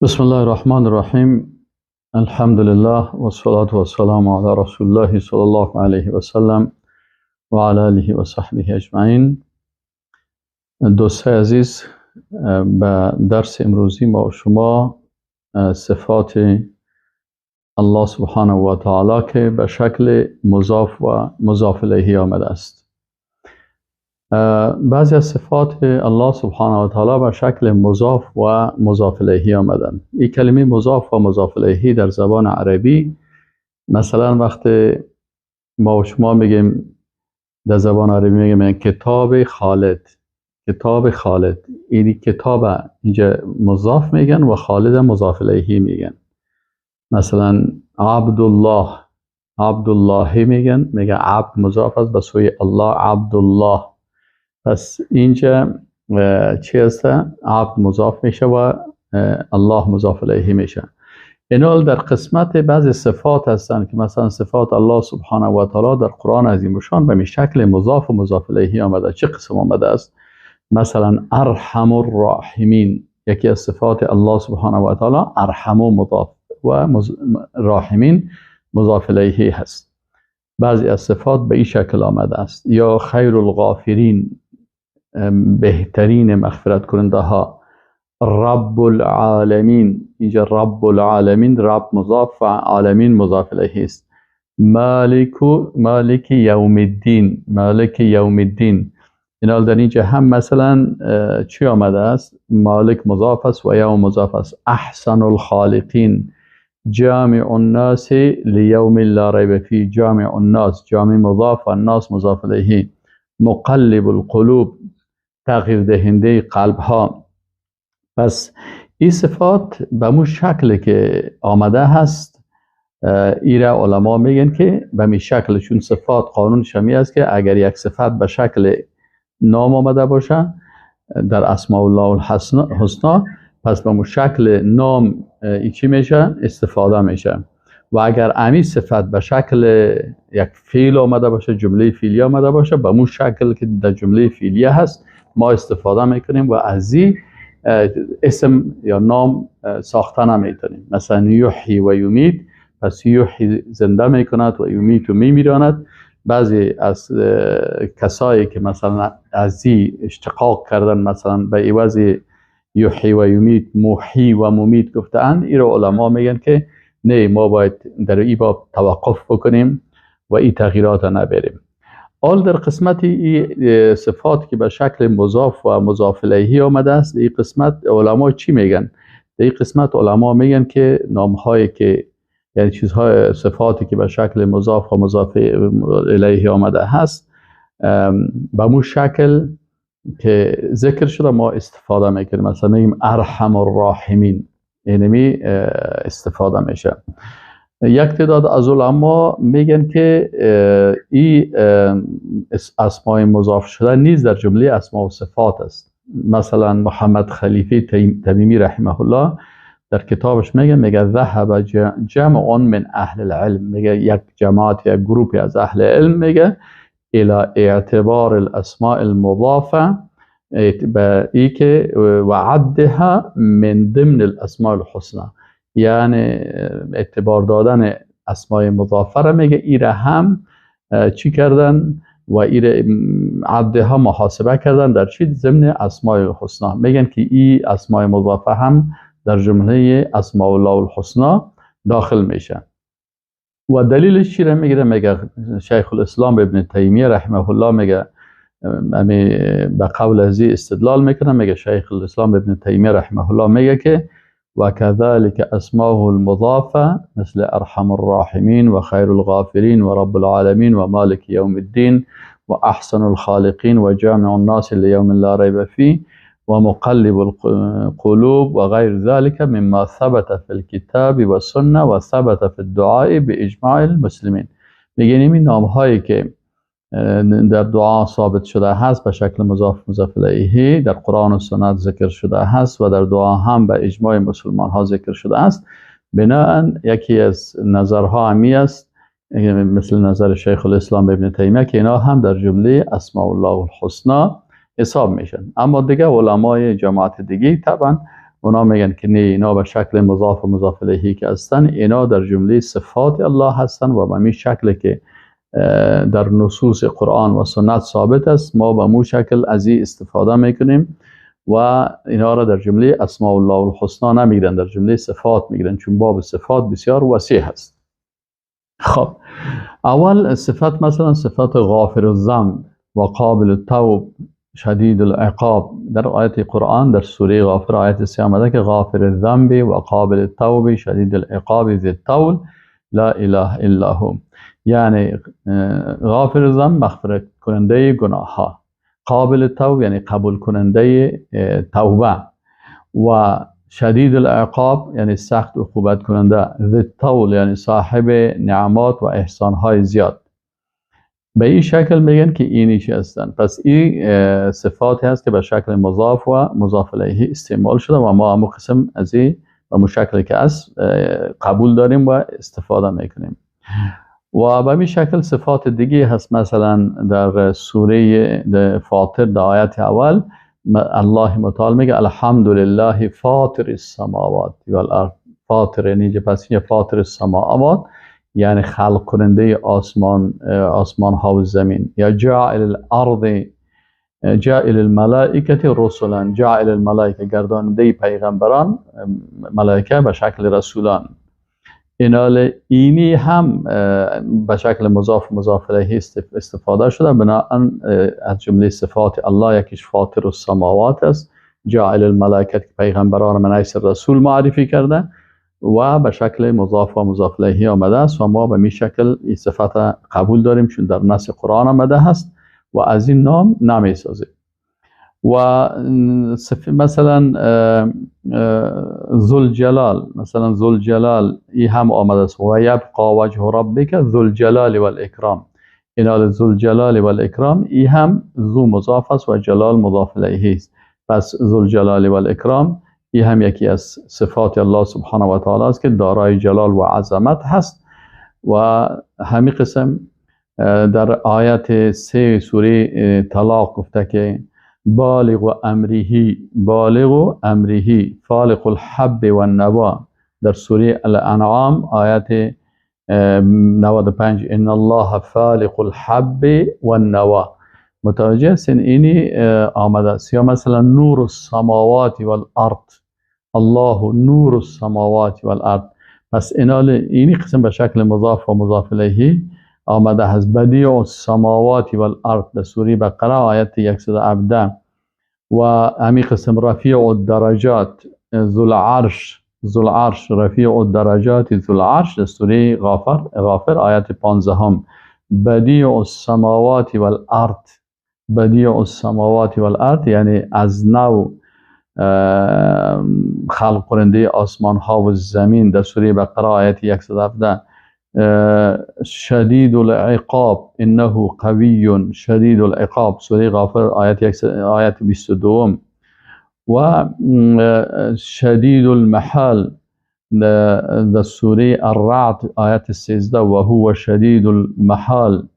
بسم الله الرحمن الرحیم. الحمد لله و الصلاة و السلام علی رسول الله صلی الله علیه و سلم و علی آله و صحبه اجمعین. دوستای عزیز، به درس امروزی ما و شما صفات الله سبحانه و تعالی که به شکل مضاف و مضاف الیه آمده است. بعضی از صفات الله سبحانه و تعالی به شکل مضاف و مضاف الیه آمدن. این کلمه مضاف و مضاف الیه در زبان عربی، مثلا وقتی ما و شما میگیم در زبان عربی میگیم کتاب خالد، کتاب خالد، این کتاب اینجا مضاف میگن و خالد مضاف الیه میگن. مثلا عبدالله، عبدالله میگن، میگه عبد مضاف است به سوی الله، عبدالله. پس اینجا چی هست؟ عبد مضاف میشه و الله مضاف الیه میشه. اینال در قسمت بعضی صفات هستند که مثلا صفات الله سبحانه و تعالی در قرآن عظیم شان به شکل مضاف و مضاف الیه آمده. چه قسم آمده است؟ مثلا ارحم الراحمین، یکی از صفات الله سبحانه و تعالی ارحم مضاف و راحمین مضاف الیه هست. بعضی از صفات به این شکل آمده است. یا خیر الغافرین، بهترین مغفرت کننده ها. رب العالمین، اینجا رب العالمین، رب مضاف و عالمین مضاف الیه است. مالک یوم الدین، مالک یوم الدین. اینا در اینجا هم مثلا چی آمده است؟ مالک مضاف است و یوم مضاف است. احسن الخالقین، جامع الناس لیوم لا ریب فیه، جامع الناس، جامع مضاف و الناس مضاف الیه. مقلب القلوب، تغییر دهنده قلب ها. پس این صفات به مو شکل که آمده هست، ایره علما میگن که به می شکل، چون صفات قانون شمی است که اگر یک صفت به شکل نام آمده باشه در اسماء الله الحسنا، پس به مو شکل نام ای چی میشه؟ استفاده میشه. و اگر امی صفت به شکل یک فعل آمده باشه، جمله فعلی آمده باشه، به مو شکل که در جمله فعلیه هست ما استفاده میکنیم و از این اسم یا نام ساخته نمیتونیم. مثلا یحیی و یمیت، پس یحیی زنده میکند و یمیت و میمیراند. بعضی از کسایی که مثلا از این اشتقاق کردن، مثلا به عوض یحیی و یمیت محیی و ممیت گفتند، این رو علما میگن که نه، ما باید در این باب توقف بکنیم و این تغییرات نبریم. آل در قسمت این صفات که به شکل مضاف و مضاف الیه آمده است، این قسمت علما چی میگن؟ در این قسمت علما میگن که نامهایی که یعنی چیزهای صفاتی که به شکل مضاف و مضاف الیه آمده هست، به مو شکل که ذکر شده ما استفاده میکنیم. مثلا میگیم ارحم الراحمین، اینمی استفاده میشه. یک تعداد از علما میگن که این اسماء مضاف شده نیز در جمله اسماء و صفات است. مثلا محمد خلیفه تمیمی رحمه الله در کتابش میگه ذهب جمع من اهل العلم، میگه یک جماعت، یک گروپی از اهل علم میگه الى اعتبار الاسماء المضافه به ای که وعدها من ضمن الاسماء الحسنى، یعنی اعتبار دادن اسماء مضافه را میگه ایره هم چی کردن و ایره عدها محاسبه کردن در چی؟ ضمن اسماء الحسنى. میگن که ای اسماء مضافه هم در جمله اسماء الله الحسنى داخل میشه. و دلیلش چی را میگیره؟ میگه شیخ الاسلام ابن تیمیه رحمه الله میگه، به قول ازی استدلال میکنه، میگه شیخ الاسلام ابن تیمیه رحمه الله میگه که وكذلك أسماؤه المضافة مثل أرحم الراحمين وخير الغافرين ورب العالمين ومالك يوم الدين وأحسن الخالقين وجامع الناس ليوم لا ريب فيه ومقلب القلوب وغير ذلك مما ثبت في الكتاب والسنة وثبت في الدعاء بإجماع المسلمين. میگه این نامهایی که در دعا ثابت شده هست به شکل مضاف مضاف الیه، در قرآن و سنت ذکر شده هست و در دعا هم به اجماع مسلمان ها ذکر شده است. بناءً یکی از نظرها همی است، مثل نظر شیخ الاسلام ابن تیمیه، که اینا هم در جمله اسماء الله الحسنا حساب میشن. اما دیگه علمای جماعت دیگه طبعا اونا میگن که نه، اینا به شکل مضاف و مضاف الیه که هستن، اینا در جمله صفات الله هستن و به همین شکل که در نصوص قرآن و سنت ثابت است، ما به مو شکل از این استفاده میکنیم و اینا را در جمله اسماء الله الحسنا نمیگیرن، در جمله صفات میگیرن، چون باب صفات بسیار وسیع هست. خب اول صفت، مثلا صفت غافر الذنب و قابل التوب شدید العقاب. در آیت قرآن در سوره غافر آیت 3 آمده که غافر الذنب و قابل التوب شدید العقاب ذی الطول لا اله الا هو. یعنی غافر الذنب مغفرت کننده گناه ها، قابل توب یعنی قبول کننده توبه، و شدید العقاب یعنی سخت عقوبت کننده، ذی الطول یعنی صاحب نعمات و احسان های زیاد. به این شکل میگن که اینی چی هستن. پس این صفاتی هست که به شکل مضاف و مضاف الیه استعمال شده و ما همون قسم از این به شکلی که است قبول داریم و استفاده میکنیم. و به این شکل صفات دیگه هست. مثلا در سوره فاطر در آیت اول الله متعال میگه الحمدلله فاطر السماوات والارض. فاطر یعنی پس این فاطر السماوات یعنی خلق کننده آسمان ها و زمین، یا جاعل الارض، جاعل الملائکه رسلا، جاعل الملائکه گرداننده پیغمبران، ملائکه به شکل رسولان. اینال اینی هم به شکل مضاف مضاف الیه استفاده شده. بناءً از جمله صفات الله یکیش فاطر السماوات است، جاعل الملائکه که پیغمبران من حیث رسول معرفی کرده و به شکل مضاف و مضاف الیه آمده است و ما به می شکل این صفت قبول داریم چون در نص قرآن آمده است و از این نام نمیسازیم. و مثلا ذوالجلال، مثلا ذوالجلال ای هم آمده است و یبقا وجه ربک ذوالجلال والاکرام. اینال ذوالجلال والاکرام ای هم ذو مضاف است و جلال مضاف الیه است. پس ذوالجلال والاکرام ای هم یکی از صفات الله سبحانه و تعالی است که دارای جلال و عظمت هست. و همین قسم در آیت 3 سوره طلاق گفته که بالغ امره، بالغ امره فالق الحب والنوا. در سوره الانعام آیت 95 ان الله فالق الحب والنوا. متوجه هستین اینی آمده است. یا مثلا نور السماوات والارض، الله نور السماوات والارض. پس اینال اینی قسم به شکل مضاف و مضاف الیه آمده هست. بدیع السماوات والارض در سوره بقره آیت 117. و همین قسم رفیع الدرجات ذو العرش، ذو العرش رفیع الدرجات ذو العرش در سوره غافر آیت 15. بدیع السماوات والارض، بدیع السماوات والارض یعنی از نو خلق کننده آسمان ها و زمین در سوره بقره آیت 117. شدید العقاب انه قوی شدید العقاب سوره غافر آیت 22. و شدید المحال در سوره الرعد آیت 13 و هو شدید المحال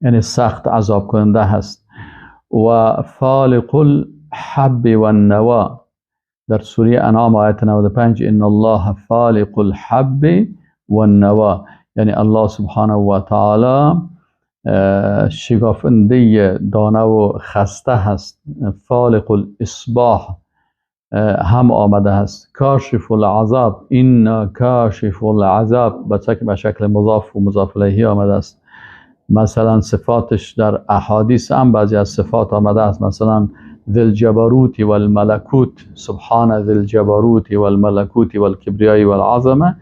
یعنی سخت عذاب کننده هست. و فالق الحب والنوا در سوره انعام آیت 95 ان الله فالق الحب والنوا یعنی الله سبحانه و تعالی شگافنده دانه و خسته هست. فالق الاصباح هم آمده هست. کاشف العذاب ان کاشف العذاب به شکل مضاف و مضاف الیه آمده است. مثلا صفاتش در احادیث هم بعضی از صفات آمده است. مثلا ذی الجبروت والملکوت، سبحان ذی الجبروت والملکوت والکبریاء والعظمه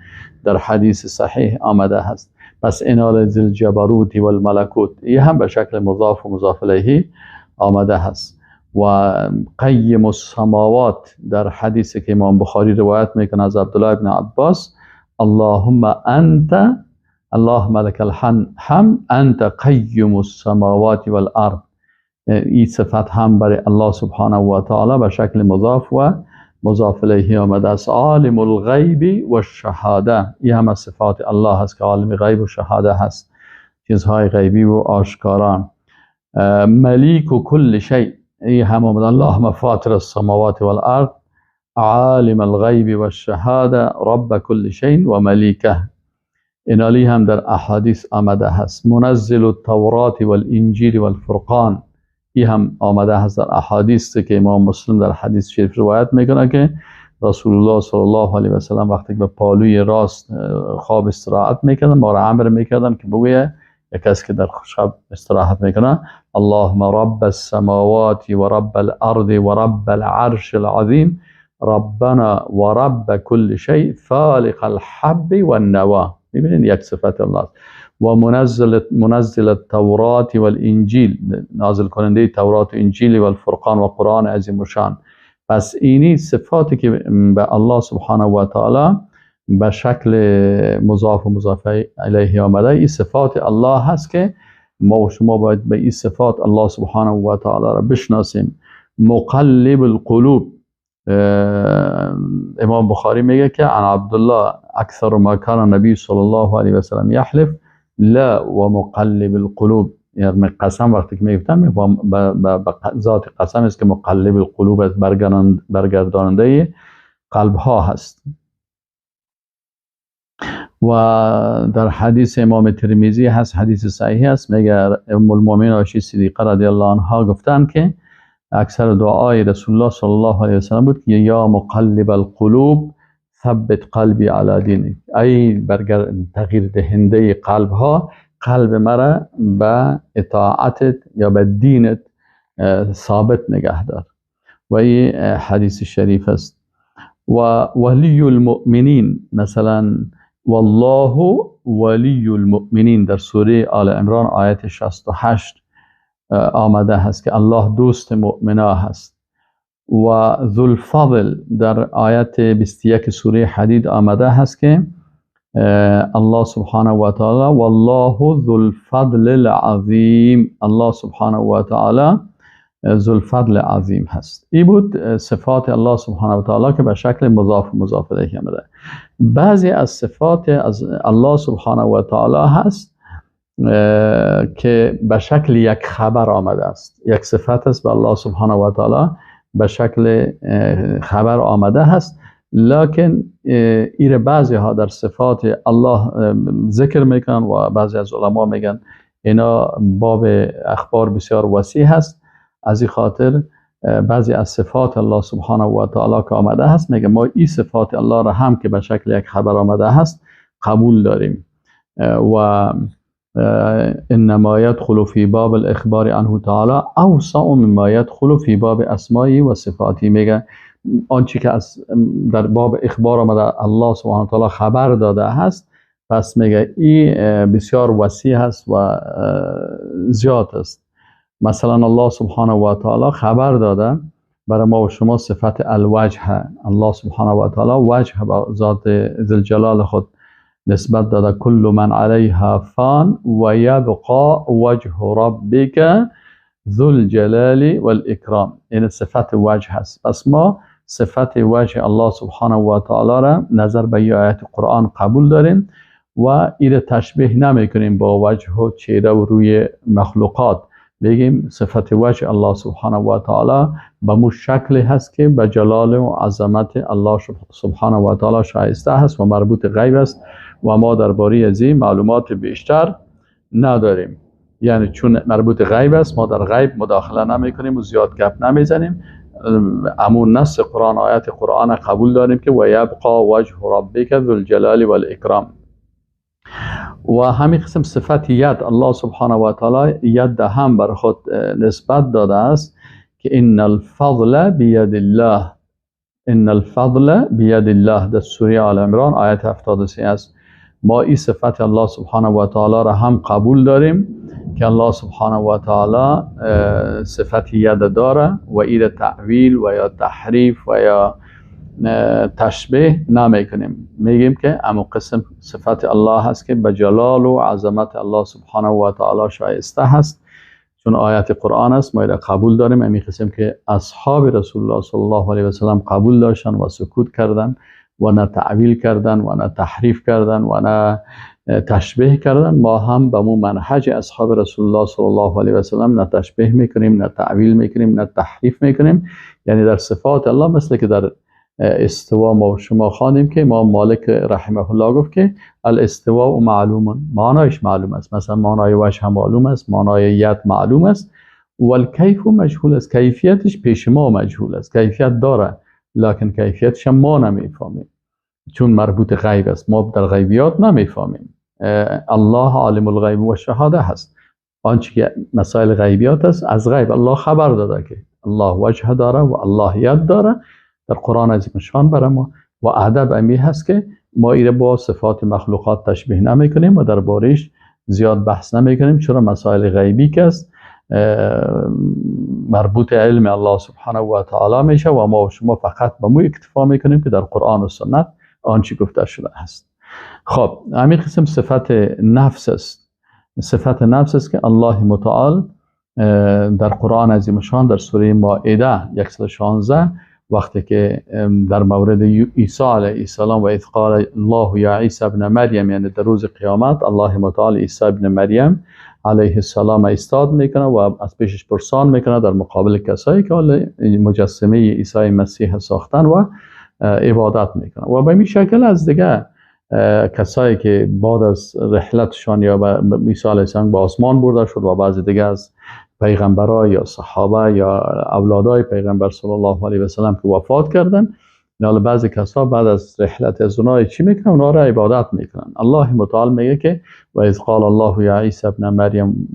در حدیث صحیح آمده هست. پس اینال ذی الجبروت والملکوت این هم به شکل مضاف و مضاف الیه آمده هست. و قیم السماوات در حدیث که امام بخاری روایت میکنه از عبدالله ابن عباس اللهم انت اللهم لك الحمد انت قیم السماوات والارض. این صفت هم برای الله سبحانه و تعالی به شکل مضاف و مضاف الیه آمده است. عالم الغیب و الشهاده، این هم از صفات الله هست که عالم غیب و شهاده هست، چیزهای غیبی و آشکارا. ملیک کل شیء، این هم آمده. اللهم فاطر السماوات والارض عالم الغیب والشهاده رب كل شیء و ملیکه. اینالی هم در احادیث آمده هست. منزل التورات والانجیل والفرقان، ای هم آمده هست در احادیث که امام مسلم در حدیث شریف روایت میکنه که رسول الله صلی الله علیه و سلم وقتی که به پالوی راست خواب استراحت میکردن، ما را امر میکردن که بگویه یک کس که در شب استراحت میکنه اللهم رب السماوات و رب الارض و رب العرش العظیم ربنا و رب كل شیء فالق الحب والنوى. میبینین یک صفت الله و منزل التورات والانجیل، نازل کننده تورات و انجیل و الفرقان و قرآن عظیم الشان. پس اینی صفاتی که به الله سبحانه و تعالی به شکل مضاف و مضاف الیه آمده، این صفات الله هست که ما و شما باید به این صفات الله سبحانه و تعالی را بشناسیم. مقلب القلوب، امام بخاری میگه که عن عبدالله اکثر ما کان النبی صلی الله علیه و سلم یحلف لا و مقلب القلوب، یعنی قسم وقتی که میگفتم به ذات قسم است که مقلب القلوب است، برگرداننده قلب ها هست. و در حدیث امام ترمذی هست، حدیث صحیح است، میگه ام المؤمنین عایشه صدیقه رضی الله عنها گفتن که اکثر دعای رسول الله صلی الله علیه و سلم بود که یا مقلب القلوب ثبت قلبی علی دینک، ای تغییر دهنده قلب ها، قلب مرا به اطاعتت یا به دینت ثابت نگه دار. و این حدیث شریف است. و ولی المؤمنین، مثلا والله ولی المؤمنین در سوره آل عمران آیت 68 آمده هست که الله دوست مؤمنا هست. و ذوالفضل در آیت 21 سوره حدید آمده هست که الله سبحانه و تعالی والله ذو الفضل العظیم، الله سبحانه و تعالی ذو الفضل عظیم هست. این بود صفات الله سبحانه و تعالی که به شکل مضاف و مضاف الیه آمده. بعضی از صفات از الله سبحانه و تعالی هست که به شکل یک خبر آمده است، یک صفت است به الله سبحانه و تعالی به شکل خبر آمده هست، لکن ایر بعضی ها در صفات الله ذکر میکنن و بعضی از علما میگن اینا باب اخبار بسیار وسیع هست. از این خاطر بعضی از صفات الله سبحانه و تعالی که آمده هست میگه ما این صفات الله را هم که به شکل یک خبر آمده هست قبول داریم. و انما يدخل في باب الاخبار عنه تعالی اوسع مما يدخل في باب اسمائه و صفاته. میگه آنچه که از در باب اخبار آمده الله سبحانه و تعالی خبر داده هست، پس میگه این بسیار وسیع هست و زیاد است. مثلا الله سبحانه و تعالی خبر داده برای ما و شما صفت الوجه، الله سبحانه و تعالی وجه به ذات ذوالجلال خود نسبت داده، کل من علیها فان و یبقا وجه ربک ذو الجلال والاکرام، این صفت وجه هست. پس ما صفت وجه الله سبحانه و تعالی را نظر به آیت قرآن قبول داریم و این تشبیه نمی کنیم با وجه و چهره و روی مخلوقات. بگیم صفت وجه الله سبحانه و تعالی به مو شکل هست که به جلال و عظمت الله سبحانه و تعالی شایسته هست و مربوط غیب است و ما درباره از این معلومات بیشتر نداریم. یعنی چون مربوط غیب است ما در غیب مداخله نمی کنیم و زیاد گپ نمیزنیم. امون نص قرآن، آیت قرآن قبول داریم که و یبقا وجه ربک ذو الجلال والاکرام. و همین قسم صفت ید، الله سبحانه و تعالی ید هم بر خود نسبت داده است که ان الفضل بید الله، ان الفضل بید الله در سوره آل عمران آیت 73 است. ما این صفت الله سبحانه و تعالی را هم قبول داریم که الله سبحانه و تعالی صفت ید داره و این تعویل و یا تحریف و یا تشبیه نمیکنیم. میگیم که اما قسم صفت الله هست که به جلال و عظمت الله سبحانه و تعالی شایسته هست، چون آیت قرآن است ما را قبول داریم. امی قسم که اصحاب رسول الله صلی الله علیه و سلم قبول داشتن و سکوت کردن و نه تعویل کردن و نه تحریف کردن و نه تشبیه کردن، ما هم به مو منهج اصحاب رسول الله صلی الله علیه و سلم نه تشبیه میکنیم، نه تعویل میکنیم، نه تحریف میکنیم. یعنی در صفات الله مثل که در استوا ما شما خوانیم که امام مالک رحمه الله گفت که الاستواء معلوم، معنایش معلوم است، مثلا معنای وجه هم معلوم است، معنای ید معلوم است، والکیف مجهول است، کیفیتش پیش ما مجهول است، کیفیت داره لکن کیفیتش ما نمیفهمیم چون مربوط غیب است، ما در غیبیات نمیفهمیم. الله عالم الغیب و شهاده هست، آنچه که مسائل غیبیات است از غیب الله خبر داده که الله وجه داره و الله ید داره، در قرآن عظیم شان برای ما. و ادب امی هست که ما ایره با صفات مخلوقات تشبیه نمیکنیم و دربارش زیاد بحث نمیکنیم، چرا مسائل غیبی که است مربوط علم الله سبحانه و تعالی میشه و ما و شما فقط به مو اکتفا میکنیم که در قرآن و سنت آنچه گفته شده است. خب همین قسم صفت نفس است، صفت نفس است که الله متعال در قرآن عظیم شان در سوره مائده 116 وقتی که در مورد عیسی علیه السلام و اذ قال الله یا عیسی ابن مریم، یعنی در روز قیامت الله متعال عیسی ابن مریم علیه السلام ایستاد میکنه و از پیشش پرسان میکنه در مقابل کسایی که مجسمه عیسی مسیح ساختن و عبادت میکنه. و به این شکل از دیگه کسایی که بعد از رحلتشان یا عیسی علیه السلام به آسمان برده شد و بعضی دیگه از پیغمبرای یا صحابه یا اولادای پیغمبر صلی الله علیه و سلم که وفات کردن، حالا بعضی کسا بعد از رحلت از اونها چی میکنن؟ اونها را عبادت میکنن. الله متعال میگه که و اذ قال الله یا عیسی ابن مریم،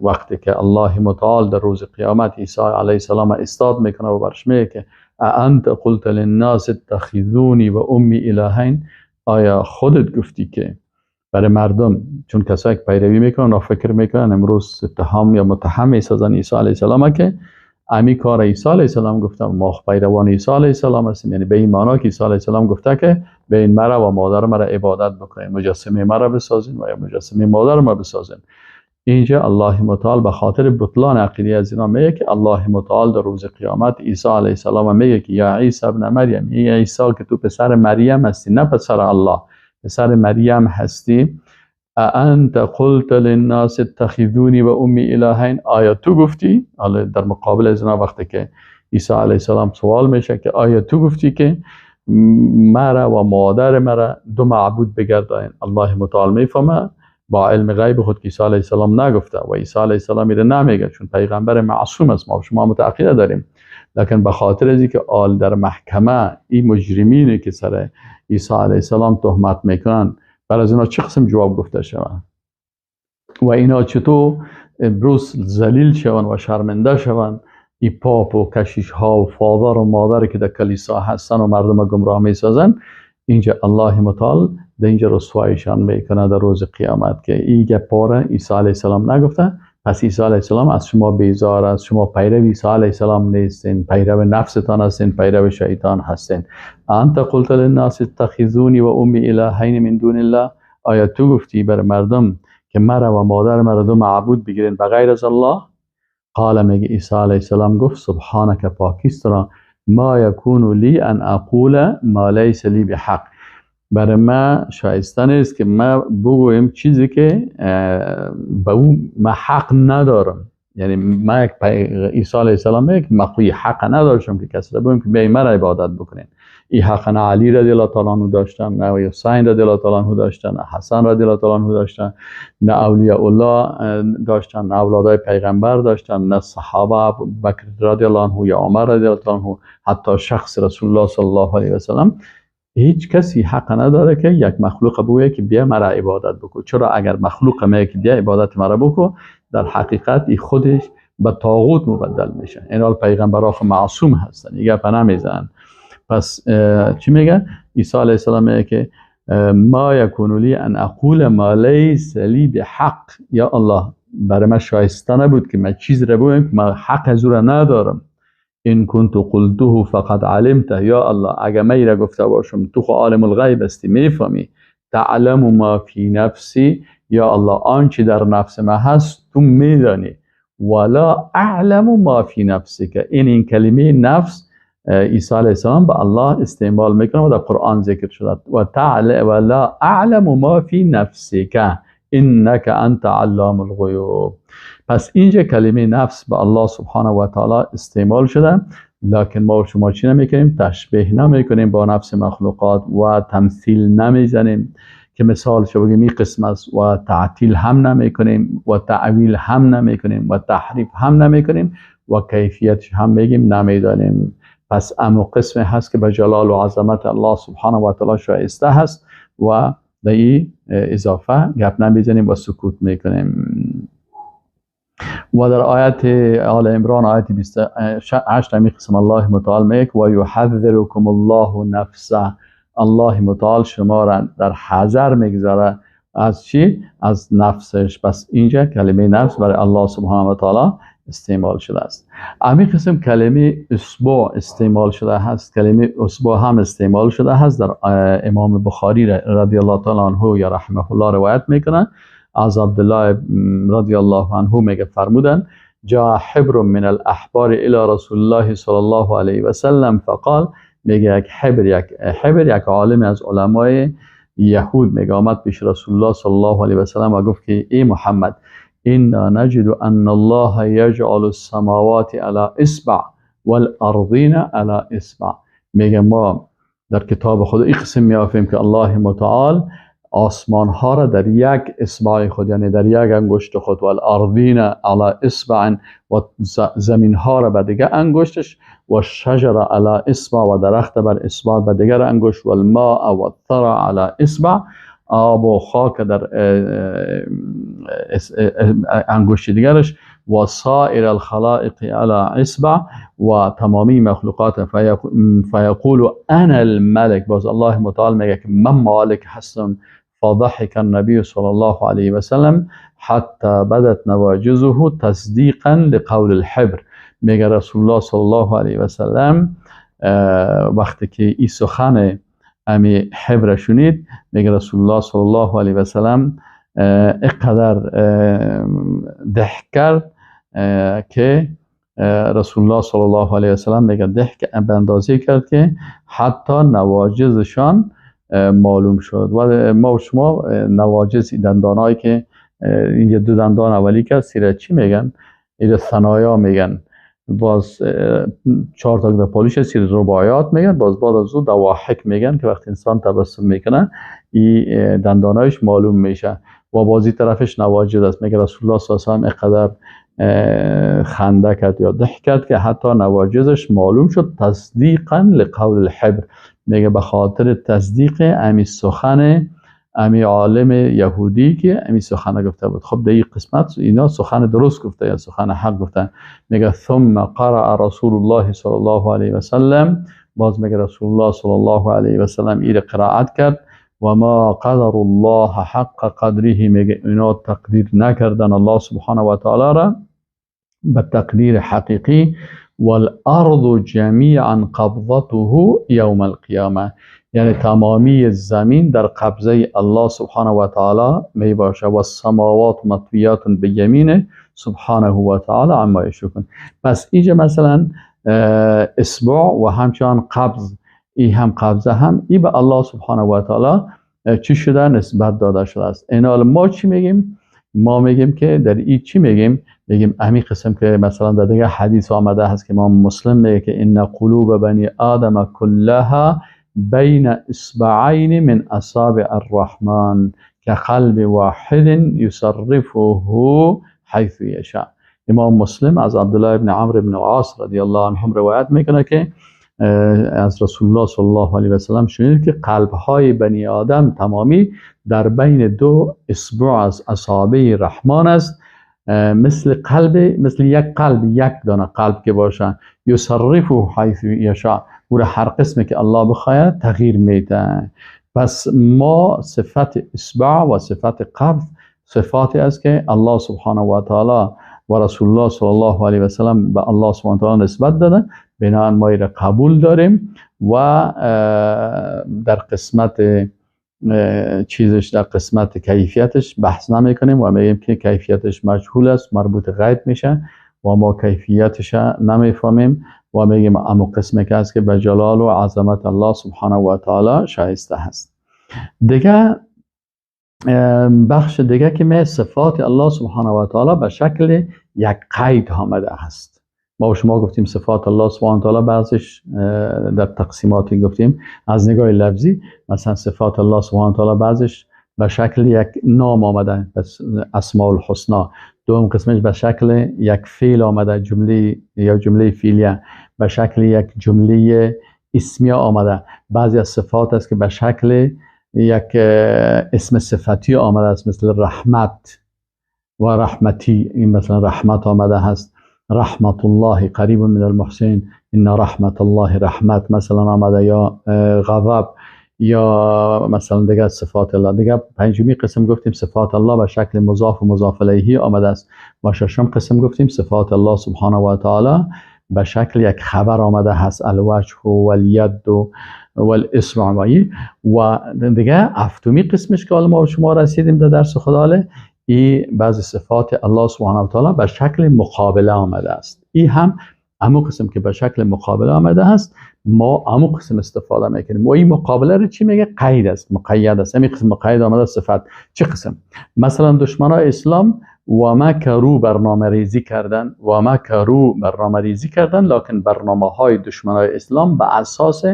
وقتی که الله متعال در روز قیامت عیسی علیه السلام استاد میکنه و برش میگه که انت قلت للناس اتخذونی و امی الهین، آیا خودت گفتی که برای مردم، چون کسایی که پیروی میکنن و فکر میکنن امروز اتهام یا متهم میسازن عیسی علیه السلام که امی کار عیسی علیه السلام گفته، ما پیروان عیسی علیه السلام هستیم، یعنی به این معنا که عیسی علیه السلام گفته که به این مرا و مادر مرا عبادت بکنین، مجسمه مرا بسازین و یا مجسمه مادر مرا بسازین. اینجا الله متعال به خاطر بطلان عقیده از اینا میگه که الله متعال در روز قیامت عیسی علیه السلام میگه که یا عیسی ابن مریم، ای عیسی که تو پسر مریم هستی نه پسر الله، پسر مریم هستی، انت قلت للناس اتخذونی و امی الهین، آیا تو گفتی؟ حالا در مقابل از اینا وقتی که عیسی علیه السلام سوال میشه که آیا تو گفتی که مرا و مادر مرا دو معبود بگردانین؟ الله متعال میفهمه با علم غیب خود که عیسی علیه السلام نگفته و عیسی علیه السلام میره نمیگه چون پیغمبر معصوم است، ما شما متعقیده داریم، لکن به خاطر از اینکه آل در محکمه این مجرمینی که سر عیسی علیه السلام تهمت میکنن بر از اینا چه قسم جواب گفته شوند و اینا چطور امروز ذلیل شوند و شرمنده شوند، این پاپ و کشیش ها و فادر و مادر که در کلیسا هستن و مردم گمراه میسازن، اینجا الله متعال در اینجا رسوایشان میکنه در روز قیامت که این گپاره عیسی علیه السلام نگفته، پس عیسی علیه السلام از شما بیزار است، شما پیرو عیسی علیه السلام نیستین، پیرو نفستان هستین، پیرو شیطان هستین. انت قلت للناس اتخذونی و امی الهین من دون الله، آیا تو گفتی بر مردم که مرا و مادر مرا دو معبود بگیرین بغیر از الله؟ قال، میگه عیسی علیه السلام گفت سبحانک، پاکیست را، ما یکون لی ان اقول ما لیس لی بحق، برای ما شایسته نیست که ما بگویم چیزی که به او ما حق ندارم، یعنی ما یک عیسی علیه السلام یک مقوی حق نداشتم که کسی را بگویم که بیای مرا عبادت بکنین. این حق نه علی رضی الله تعالی عنه داشتن، نه حسین رضی الله تعالی عنه داشتن، نه حسن رضی الله تعالی عنه داشتن، نه اولیاء الله داشتن، نه اولادای پیغمبر داشتن، نه صحابه بکر رضی الله عنه یا عمر رضی الله تعالی عنه، حتی شخص رسول الله صلی الله علیه و سلم، هیچ کسی حق نداره که یک مخلوق بگوید که بیا مرا عبادت بکن. چرا اگر مخلوق میگه که بیا عبادت مرا بکن، در حقیقت این خودش به طاغوت مبدل میشه. این حال پیغمبرها خو معصوم هستن، این گپ نمیزنن. پس چی میگه؟ عیسی علیه السلام میگه که ما یکون لی ان اقول ما لیس لی بحق، یا الله برای من شایسته نبود که من چیز را بگویم که من حق از او را ندارم. این کنت قلته فقد علمته، یا الله اگر من را گفته باشم تو خو عالم الغیب هستی، میفهمی. تعلم ما فی نفسی، یا الله آنچه در نفس من هست تو میدانی. ولا اعلم ما فی نفسک، این کلمه نفس عیسی علیه السلام به الله استعمال میکنه و در قرآن ذکر شده. و ولا اعلم ما فی نفسک انک انت علام الغیوب. پس اینجا کلمه نفس به الله سبحانه و تعالی استعمال شده لکن ما و شما چی نمیکنیم؟ تشبیه نمیکنیم با نفس مخلوقات و تمثیل نمیزنیم که مثال شو بگیم این قسم است، و تعطیل هم نمیکنیم و تعویل هم نمیکنیم و تحریف هم نمیکنیم و کیفیتش هم میگیم نمیدانیم. پس امو قسم هست که به جلال و عظمت الله سبحانه و تعالی شایسته هست و در این اضافه گپ نمیزنیم و سکوت میکنیم. و در آیت آل عمران آیت 28 همی قسم الله متعال میگه و یحذرکم الله نفسه، الله متعال شما را در حذر میگذاره از چی؟ از نفسش. پس اینجا کلمه نفس برای الله سبحانه و تعالی استعمال شده است. امی قسم کلمه اصبع استعمال شده هست، کلمه اصبع هم استعمال شده هست در امام بخاری رضی الله تعالی عنه یا رحمه الله روایت میکنه از عبدالله رضی الله عنه میگه فرمودن جاء حبر من الاحبار الى رسول الله صلی الله علیه و سلم فقال، میگه یک حبر یک عالم از علمای یهود میگه آمد پیش رسول الله صلی الله علیه و سلم و گفت که ای محمد انا نجد ان الله یجعل السماوات على اصبع والارضین على اصبع. میگه ما در کتاب خود این قسم میافیم که الله متعال آسمان ها را در یک اصبع خود، یعنی در یک انگشت خود، والارضین علی اصبع و زمین ها را به دیگر انگشتش، و شجر علی اصبع و درخت بر اصبع به دیگر انگشت، و الماء و الثرى علی اصبع، آب و خاک در انگشت دیگرش، و سائر الخلائق علی اصبع و تمامی مخلوقات. فیقول انا الملک، باز الله متعال میگه که من مالک هستم. فضحك النبي صلى الله عليه وسلم حتى بدت نواجزه تصدیقا لقول الحبر. میگه رسول الله صلی الله علیه و سلم وقتی که این سخن امی حبر شنید، میگه رسول الله صلی الله علیه و سلم اقدر ضحک کرد که رسول الله صلی الله علیه و سلم میگه ضحک به اندازه کرد که حتی نواجزشان معلوم شد. و ما و شما نواجز دندانایی که اینجا دو دندان اولی که سیره چی میگن؟ اینجا ثنایا میگن، باز چهار تا پالیش سیر رباعیات میگن، باز بعد از او دواحک میگن که وقتی انسان تبسم میکنه این دندانایش معلوم میشه و بازی طرفش نواجد است. میگه رسول الله صلی الله علیه و سلم اقدر خنده کرد یا ضحک کرد که حتی نواجزش معلوم شد، تصدیقا لقول الحبر. میگه به خاطر تصدیق امی سخن امی عالم یهودی که امی سخن گفته بود. خب در این قسمت اینا سخن درست گفته یا سخن حق گفته. میگه ثم قرأ رسول الله صلی الله علیه و سلم، باز میگه رسول الله صلی الله علیه و سلم این قرائت کرد و ما قدر الله حق قدره، میگه اینا تقدیر نکردن الله سبحانه و تعالی را به تقدیر حقیقی. والارض جمیعا قبضته یوم القیامه، یعنی تمامی زمین در قبضه الله سبحانه و تعالی می باشه. و السماوات مطویات بیمینه سبحانه و تعالی عما یشرکون. پس اینجا مثلا اصبع و همچنان قبض، ای هم قبضه هم ای به الله سبحانه و تعالی چی شده؟ نسبت داده شده است. اینال ما چی میگیم؟ ما میگیم که در ای چی میگیم؟ میگیم امی قسم که مثلا در دیگه حدیث آمده هست که امام مسلم میگه که ان قلوب بنی آدم كلها بین اصبعین من اصابع الرحمن كقلب واحد یصرفه حیث یشاء. امام مسلم از عبدالله بن عمرو بن العاص رضی الله عنهم روایت میکنه که از رسول الله صلی الله علیه و سلم شنید که قلب های بنی آدم تمامی در بین دو اصبع از اصابع رحمان است، مثل قلب، مثل یک قلب، یک دانه قلب که باشه، یصرفه حیث یشاء، او را هر قسمی که الله بخواهد تغییر میده. پس ما صفت اصبع و صفت قبض صفاتی است که الله سبحانه و تعالی و رسول الله صلی الله علیه و سلم به الله سبحانه و تعالی نسبت داده، بنابراین ما را قبول داریم و در قسمت چیزش، در قسمت کیفیتش بحث نمی کنیم و میگیم که کیفیتش مجهول است، مربوط غیب میشه و ما کیفیتش نمیفهمیم و میگیم امو قسمی که است که به جلال و عظمت الله سبحانه و تعالی شایسته هست. دیگه بخش دیگه که می صفات الله سبحانه و تعالی به شکل یک قید آمده است، ما و شما گفتیم صفات الله سبحانه تعالی بعضش در تقسیماتی گفتیم از نگاه لفظی، مثلا صفات الله سبحانه تعالی بعضش به شکل یک نام آمده، پس اسماء الحسنا. دوم قسمش به شکل یک فعل آمده، جمله یا جمله فعلیه، به شکل یک جمله اسمیه آمده. بعضی از صفات است که به شکل یک اسم صفتی آمده است، مثل رحمت و رحمتی، این مثلا رحمت آمده هست، رحمت الله قریب من المحسن، ان رحمت الله رحمت مثلا آمده، یا غضب، یا مثلا دیگه صفات الله. دیگه پنجمی قسم گفتیم صفات الله به شکل مضاف و مضاف الیه آمده است. و ششم قسم گفتیم صفات الله سبحانه و تعالی به شکل یک خبر آمده هست، الوجه و الید و والاسم و دیگه هفتمی قسمش که ما شما رسیدیم در درس خداله، ای بعضی صفات الله سبحانه و تعالی به شکل مقابله آمده است. ای هم امو قسم که به شکل مقابله آمده است، ما امو قسم استفاده میکنیم. و این مقابله رو چی میگه؟ قید است، مقید است. همین قسم مقید آمده صفت. چه قسم؟ مثلا دشمنای اسلام و مکرو برنامه ریزی کردن، و مکرو برنامه ریزی کردن، لکن برنامه های دشمنای اسلام به اساس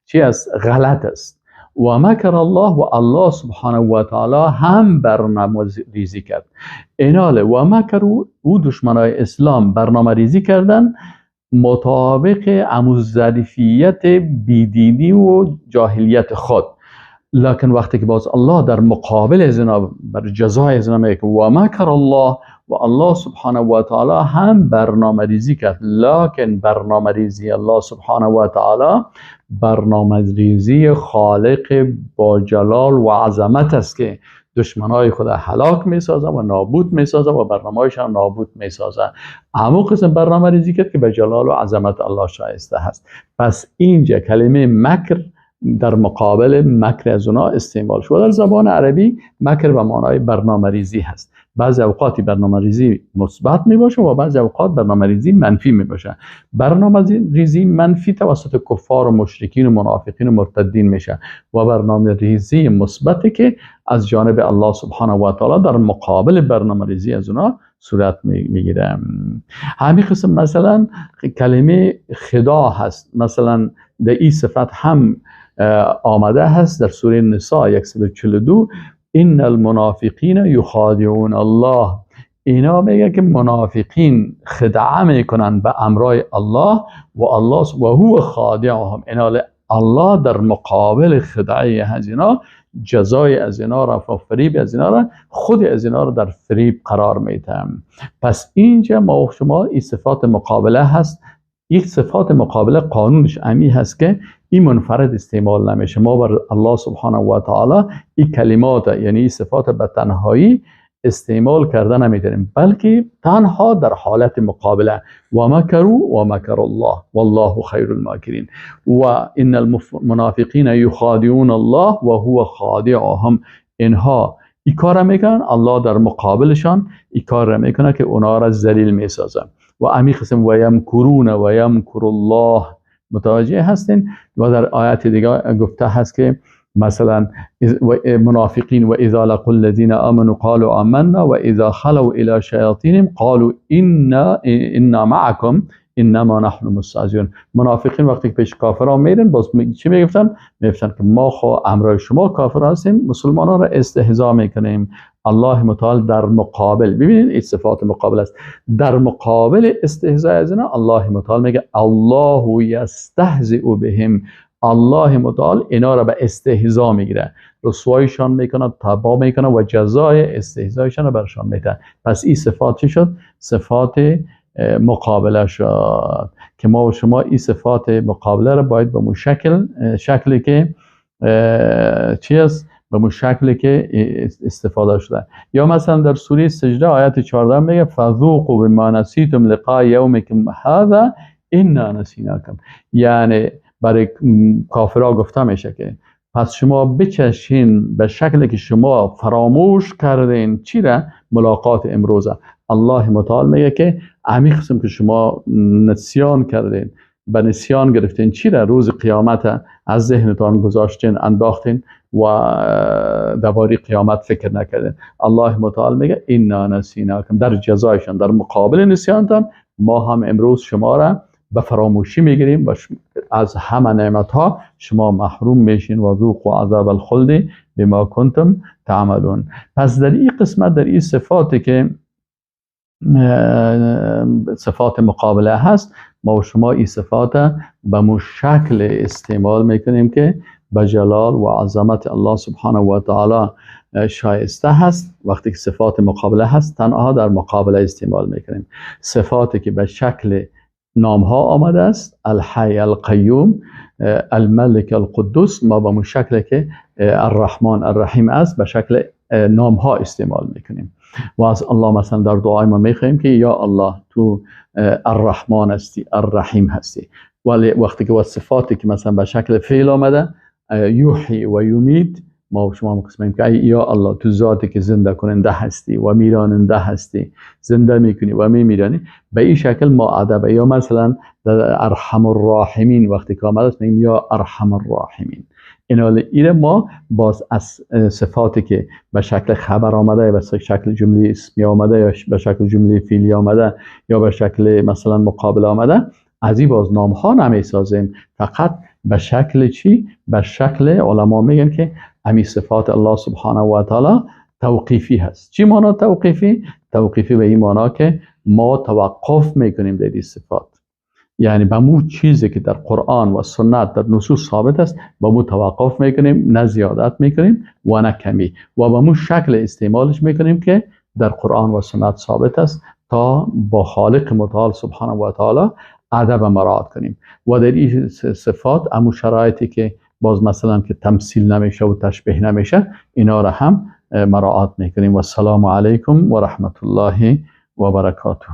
چی است؟ غلط است. و مکر الله، و الله سبحانه و تعالی هم برنامه ریزی کرد. ایناله و مکرو، او دشمنای اسلام برنامه ریزی کردن مطابق امو ظرفیت بیدینی و جاهلیت خود، لکن وقتی که باز الله در مقابل زنا بر جزای زنا میگه و مکر الله، و الله سبحانه و تعالی هم برنامه ریزی کرد، لکن برنامه ریزی الله سبحانه و تعالی برنامه ریزی خالق با جلال و عظمت است که دشمنای خود هلاک میسازه و نابود میسازه و برنامه‌هایشان نابود میسازه. همون قسم برنامه ریزی کرد که به جلال و عظمت الله شایسته هست. پس اینجا کلمه مکر در مقابل مکر از اونا استعمال شد. در زبان عربی مکر به معنای برنامه ریزی هست. بعضی اوقاتی برنامه ریزی مثبت می باشه و بعضی اوقات برنامه ریزی منفی می باشه. برنامه ریزی منفی توسط کفار و مشرکین و منافقین و مرتدین میشه و برنامه ریزی مثبتی که از جانب الله سبحانه و تعالی در مقابل برنامه ریزی از اونا صورت میگیره. همین قسم مثلا کلمه خدا هست، مثلا در این صفت هم آمده هست در سوره نساء 142، ان المنافقین یخادعون الله. اینا میگه که منافقین خدعه میکنن به امرای الله و الله و هو خادعهم. اینا الله در مقابل خدعه از اینا جزای از اینا را و فریب از اینا را، خود از اینا را در فریب قرار میده. پس اینجا ما و شما این صفات مقابله هست. یک صفات مقابله قانونش امی هست که این منفرد استعمال نمیشه. ما بر الله سبحانه و تعالی این کلمات، یعنی این صفات به تنهایی استعمال کرده نمیتونیم، بلکه تنها در حالت مقابله. و مکروا و مکر الله والله خیر الماکرین و ان المنافقین یخادعون الله و هو خادعهم. اینها این کار میکنن، الله در مقابلشان این کار میکنه که اونا را ذلیل میسازه. و امی قسم و یمکرون و یمکر الله، متوجه هستین؟ و در آیات دیگه گفته هست که مثلا منافقین و اذا لقوا الذين آمنوا قالوا آمنا و اذا خلوا الى شیاطینهم قالوا انا معكم انما نحن مستهزئون. منافقین وقتی که پیش کافران میرن باز چی میگفتن؟ میگفتن که ما خو امرای شما کافر هستیم، مسلمانان را استهزا میکنیم. الله متعال در مقابل، ببینید این صفات مقابل است، در مقابل استهزاء از اینا الله متعال میگه الله یستهزئ بهم. الله متعال اینا را به استهزا میگیره، رسوایشان میکنه، تباه میکنه و جزای استهزایشان را برشان میده. پس این صفات چی شد؟ صفات مقابله شد که ما و شما این صفات مقابله را باید به شکلی که چی است؟ به شکلی که استفاده شده. یا مثلا در سوره سجده آیت 14 میگه فذوقوا بما نسیتم لقاء یومکم هذا انا نسیناکم. یعنی برای کافرها گفته میشه که پس شما بچشین به شکلی که شما فراموش کردین چی را؟ ملاقات امروزه. الله متعال میگه که امی قسم که شما نسیان کردین، به نسیان گرفتین چی را؟ روز قیامت از ذهنتان گذاشتین، انداختین و درباره قیامت فکر نکردین. الله متعال میگه انا نسیناکم، در جزایشان، در مقابل نسیانتان ما هم امروز شما را به فراموشی میگیریم و از همه نعمت ها شما محروم میشین. و ذوقوا عذاب الخلد بما کنتم تعملون. پس در این قسمت، در این صفاتی که صفات مقابله هست، ما و شما این صفات به مشکل استعمال میکنیم که به جلال و عظمت الله سبحانه و تعالی شایسته هست. وقتی که صفات مقابله هست تنها در مقابله استعمال میکنیم. صفاتی که به شکل نام ها آمده است، الحی القیوم، الملک القدوس، ما به شکل که الرحمن الرحیم است به شکل نام ها استعمال میکنیم. و از الله مثلا در دعای ما میخواهیم که یا الله تو الرحمن هستی، الرحیم هستی. ولی وقتی که صفاتی که مثلا به شکل فعل آمده، یحیی و یمیت، ما شما می‌خوایم که ای یا الله تو ذاتی که زنده کننده هستی و میراننده هستی، زنده میکنی و میمیرانی، به این شکل ما ادب. یا مثلا در ارحم الراحمین وقتی که آمده است میگیم یا ارحم الراحمین. اینا ما باز از صفاتی که به شکل خبر آمده یا به شکل جمله اسمی آمده یا به شکل جمله فعلی آمده یا به شکل مثلا مقابل آمده، از این باز نام ها نمیسازیم، فقط به شکل چی؟ به شکل علما میگن که امی صفات الله سبحانه و تعالی توقیفی هست. چی معنا توقیفی؟ توقیفی به این معنا که ما توقف میکنیم در این صفات، یعنی به مو چیزی که در قرآن و سنت در نصوص ثابت است به مو توقف میکنیم، نه زیادت میکنیم و نه کمی، و به مو شکل استعمالش میکنیم که در قرآن و سنت ثابت است تا با خالق متعال سبحانه و تعالی ادب مراعات کنیم. و در این صفات امو شرایطی که باز مثلا که تمثیل نمیشه و تشبیه نمیشه، اینا را هم مراعات میکنیم. و السلام علیکم و رحمت الله و برکاته.